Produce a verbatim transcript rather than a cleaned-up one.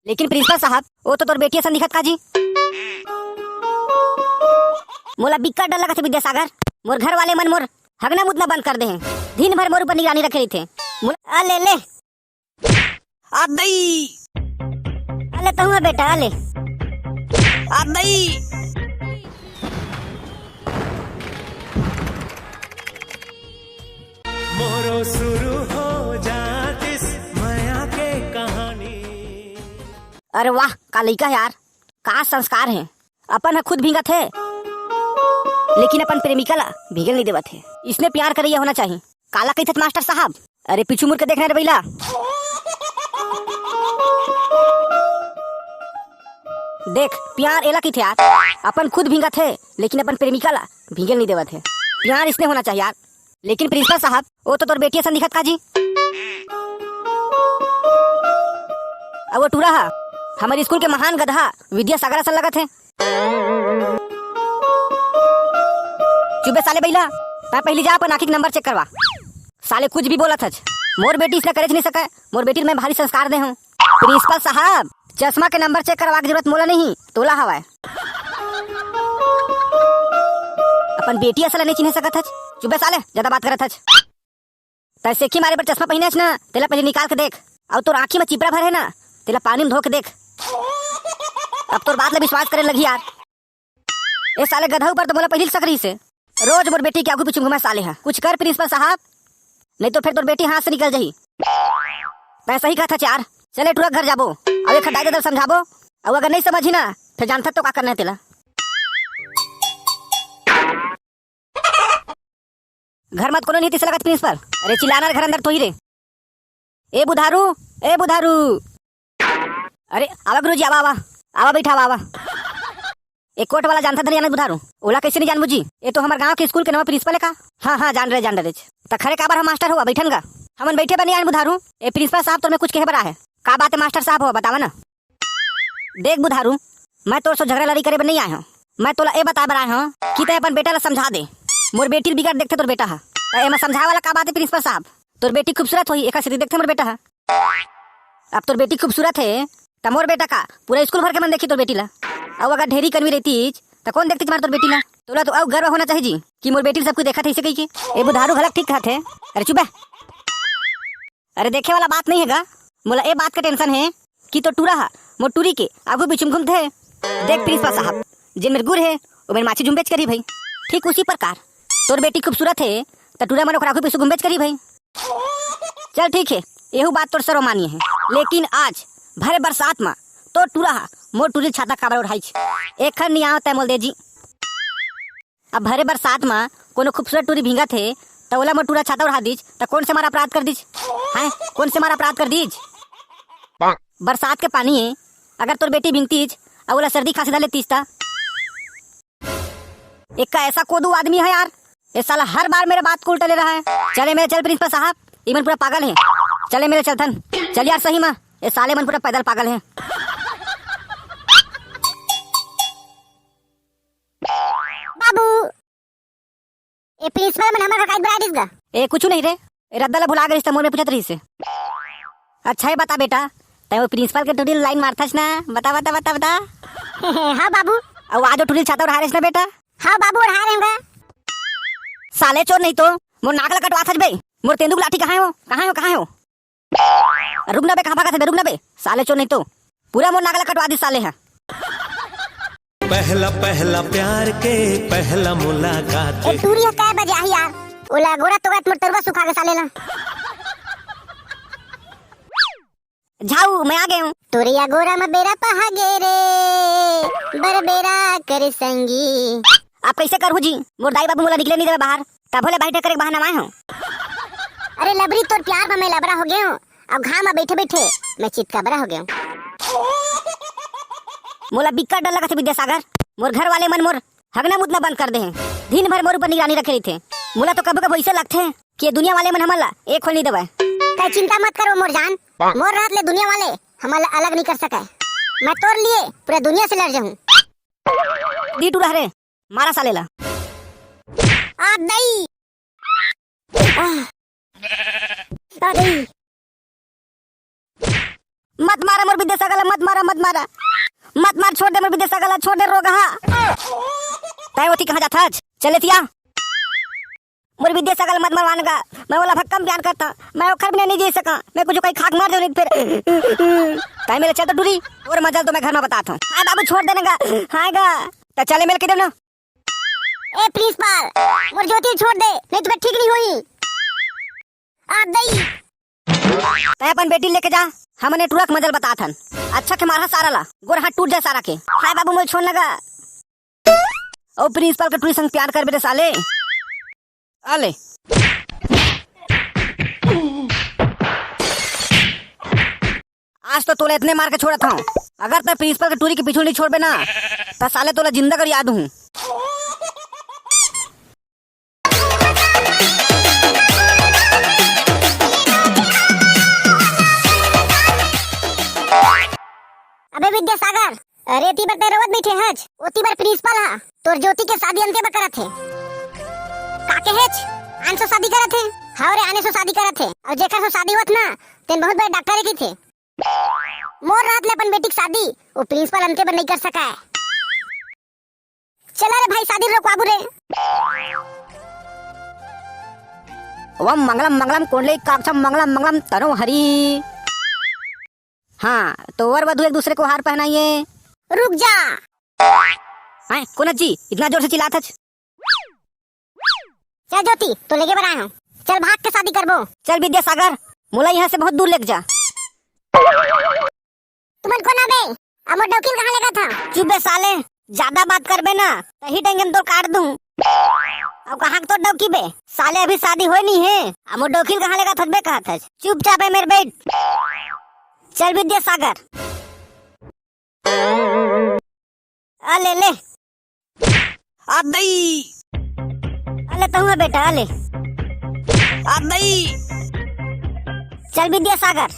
लेकिन प्रिंसिपल साहब, वो तो तोर बेटी असन दिखत का जी। मोला बिकट डर लगत हे विद्यासागर। मोर घर वाले मन मोर हगना मुतना बंद कर दे हे। दिन भर मोर ऊपर निगरानी रखे रहिथे। मोला आ ले ले। आ दई। आ ले तहूँ बेटा, आ ले। आ दई। मोरो शुरू हो जातिस मया के कहानी। अरे वाह, का लइका हे यार, का संस्कार हे। अपन ह खुद भींगत हे, लेकिन अपन प्रेमिका ला भींगे ल नइ देवत हे। इसने प्यार करइया होना चाही। काला कहिथे मास्टर साहब? अरे पीछू मुड़ के देखना रे बइला। देख, प्यार एला कहिथे यार, अपन खुद भींगत हे, लेकिन अपन प्रेमिका ला भींगे ल नइ देवत हे। प्यार इसने होना चाही यार। लेकिन प्रिंसिपल साहब, वो तो तोर बेटी असन दिखत का जी। अउ वो टूरा हा हमर स्कूल के महान गधा विद्यासागर असन लगत हे। चुप बे साले बइला, तैं पहिली जा अपन आँखी के नंबर चेक करवा। साले कुछ भी बोलत हच। मोर बेटी इसने करेच नइ सकय, मोर बेटी ल मैं भारी संस्कार दे हूँ। प्रिंसिपल साहब, चश्मा के नंबर चेक करवा के जरूरत मोला नहीं, तोला हवय। अपन बेटी असन ला नइ चिन्हे सकत हच। चुप बे साले, जादा बात करत हच। तैं सेखी मारे बर चश्मा पहिने हच ना, तेला पहिली निकाल के देख। अउ तोर आँखी म चिपरा भर हे ना, तेला पानी म धो के देख। अब तोर बात ला विश्वास करे लगही यार। ए साले गधा ऊपर तो मोला पहिली ले शक रहिस हे। रोज मोर बेटी के आगू पीछू घुमा साले हा। कुछ कर प्रिंसिपल साहब, नहीं तो फिर तोर बेटी हाथ से निकल जाही। तैं सही कहत हच यार। चले टूरा घर जाबो, अउ एक दाई ददा ल समझाबो, अउ अगर नइ समझही ना, फिर जानथस तो का करना हे तेला। घर म त कोनो नइ हे तइसे लगत प्रिंसिपल। अरे चिल्लाना रे घर अंदर तो ही रे। ए बुधारू, ए बुधारू। अरे आवा गुरुजी, आवा, आवा। आवा बइठा, आवा, आवा। ए कोट वाला जानथस धरिया ना बुधारू? ओला कइसे नइ जानबो जी? ए तो हमर गांव के स्कूल के नवा प्रिंसिपल हे का? हाँ, हाँ, जान रहेन, जान रहेन। त खरे काबर हम मास्टर हो, बइठन गा। हमन बइठे बर नइ आएन बुधारू। ए प्रिंसिपल साहब, तोर में कुछ कहे बर आहे। का बात हे मास्टर साहब हो, बतावा ना। देख बुधारू, मैं तोर से झगड़ा लड़ाई करे बर नइ आए हंव। मैं तोला ए बताए बर आए हंव कि तैं अपन बेटा ला समझा दे। मोर बेटी ल बिगड़ देखथे तोर बेटा ह। त एमा समझाए वाला का बात हे प्रिंसिपल साहब? तोर बेटी खूबसूरत होही, एखर सेती देखथे मोर बेटा ह। अब तोर बेटी खूबसूरत हे, त मोर बेटा का, पूरा स्कूल भर के मन देखही तोर बेटी ला। अउ अगर ढेरी कनवी रहितिस, त कोन देखतिस मार तोर बेटी ला? तोला तो अउ गर्व होना चाही जी कि मोर बेटी ल सब कोई देखत हे, अइसे कहिके। ए बुधारू घलक ठीक कहत हे। अरे चुप बे। अरे देखे वाला बात नइ हे गा, मोला ए बात के टेंशन हे कि तोर टूरा ह मोर टूरी के आगू पीछू म घूमथे। देख प्रिंसिपल साहब, जेन मेर गुर हे, ओ मेर माछी झुमबेच करही भई। ठीक उसी प्रकार तोर बेटी खूबसूरत हे, त टूरा मन ओखर आगू पीछू घूमबेच करही भई। चल ठीक हे, एहू बात तोर सर्वमान्य हे, लेकिन आज भरे बरसात म तोर टूरा ह मोर टूरी छाता काबर ओढ़ाइच? एखर नियाव तैं मोला दे जी। अब भरे बरसात म कोनो खूबसूरत टूरी भींगत हे, त ओला मोर टूरा छाता ओढ़ा दीच, त कोन से मार अपराध कर दीच? हैं, कोन से मार अपराध कर दीच? बरसात के पानी हे, अगर तोर बेटी भींगतीच, अउ ओला सर्दी खांसी धर लेतीस त? एक का ऐसा कोदू आदमी है यार, ये साला हर बार मेरे बात को उल्टा ले रहा है। चले मेरे चल प्रिंसिपल साहब, इमन पूरा पागल है। चले मेरे चलथन, चल यार सही में, ये साले मन पूरा पैदल पागल है। बाबू, ए प्रिंसिपल मन हमर घर काहे बुलाए दिस गा? ए कुछु नहीं रे, ए रद्दा ला भुला गे रहिस त मोर में पूछत रहिस हे। अच्छा ये बता बेटा, तैं वो प्रिंसिपल के टूरी line मारथस ना? बता, बता, बता, बता। हाँ बाबू। अउ आज वो टूरी छाता ओढ़ाए रहिस ना बेटा? हाँ बाबू, ओढ़ाए रहेंव गा। साले चोर नहीं तो, मोर नाक ला कटवाथस बे। मोर तेंदू के लाठी कहाँ हे वो? कहाँ हे वो? कहाँ हे वो? रुक ना बे, कहाँ भागत हे बे? रुक ना बे, साले चोर नहीं तो। पूरा मोर नाक ला कटवा दिस साले ह। पहला पहला प्यार के पहला मुलाकात। ए टूरी ह कै बजे आही यार? ओला गोरा तोगत मोर तरुआ सुखा गे साले ला। झाऊ, मैं आ गए हूँ। तोरिया गोरा म बेरा पहा गे रे, बरबेरा करे संगी। अब कैसे करहूँ जी? मोर दाई बाबू मोला निकले नहीं देवे बाहर, तभो ले बाहर करे के बहाना माए हूँ। अरे लबरी, तोर प्यार म मैं लबरा हो गए हूँ। अब घाम म बैठे बैठे मैं चितकबरा हो गए हूँ। मोला बिक्का डर लगत हे विद्यासागर। मोर घर वाले मन मोर हगना मुतना बंद कर दे हे। दिन भर मोर ऊपर निगरानी रखे रहिथे। मोला तो कभू कभू ऐसे लगथे कि ये दुनिया वाले मन हमन ला एक खोल नहीं देवय। तै चिंता मत करो मोर जान, मोर रहत ले दुनिया वाले हमन ला अलग नहीं कर सके। मैं तोर लिए पूरा दुनिया से लड़ जाहूँ। दी टूरा रे, मारा साले ला। आ दई। आ, आ दई। मत मारा मोर विद्यासागर ला, मत मारा, मत मारा। मत मार, छोड़ दे मोर विद्यासागर ला, छोड़ दे रोगहा। तैं ओती कहाँ जाथस? चल एतिया। मोर विद्यासागर ला मत मरवा न गा। मैं ओला भक्कम प्यार करथंव। मैं ओखर बिना नइ जी सकंव। मैं कुछु कहीं खा के मर जाहूं नहीं त फेर। तैं मेर ले चल तो टूरी। तोर मजा ल तो मैं घर में बतात हंव। हाय बाबू, छोड़ दे न गा। हाय गा। त चल ए मेर ल कहि देंव ना। ए प्रिंसिपल, मोर ज्योति ल छोड़ दे, नहीं त फेर ठीक नइ होही। आ दई। तैं अपन बेटी ल लेके जा, हमन ए टुरा के मजा ल बतात हन। अच्छा के मारहा सारा ला, गोड़ हाथ टूट जाए सारा के। हाय बाबू, मोला छोड़ न गा। ओ प्रिंसिपल के टुरी संग प्यार करबे रे साले। आ ले। आज तो तोला एतने मार के छोड़त हंव। अगर तैं प्रिंसिपल के टुरी के पीछू नइ छोड़बे ना, त साले तोला जिंदा गरिया दूहूं। अबे विद्यासागर, अरे एती बर तैं रोवत बइठे हच, ओती बर प्रिंसिपल ह तोर ज्योति के शादी अंते बर करत हे। का कहेच? आने सो शादी करत हे? हव रे, आने सो शादी करत हे। अउ जेकर सो शादी होत ना, तेन बहुत बड़े डॉक्टर हे कहिथे। मोर रहत ले अपन बेटी के शादी वो प्रिंसिपल अंते बर नइ कर सकय। चला रे भाई, शादी रोकवाबू रे। ओम मंगलम मंगलम कोंडली काक्षम मंगलम मंगलम तनो हरि। हाँ, तो वर वधू एक दूसरे को हार पहनाइए। रुक जा। हैं, कोन जी इतना जोर से चिल्लात हच? चल ज्योति, तो लेके बर आए हंव। चल भाग के शादी करबो। चल विद्यासागर, मोला यहाँ से बहुत दूर लेके जा। तुमन कोन आबे? अब मोर डौकी ल कहाँ लेगत हव? चुप बे साले, ज्यादा बात करबे ना, तही टाइम तोर काट दूं। अब कहाँ के तोर डौकी बे? साले अभी शादी होय नहीं है, अब मोर डौकी ल कहाँ लेगत हस बे कहत हस? चुपचाप ए मेर बइठ। चल विद्यासागर। आ ले, ले। आ दई। आ ले, तहूँ बेटा, आ ले। आ दई। चल विद्यासागर।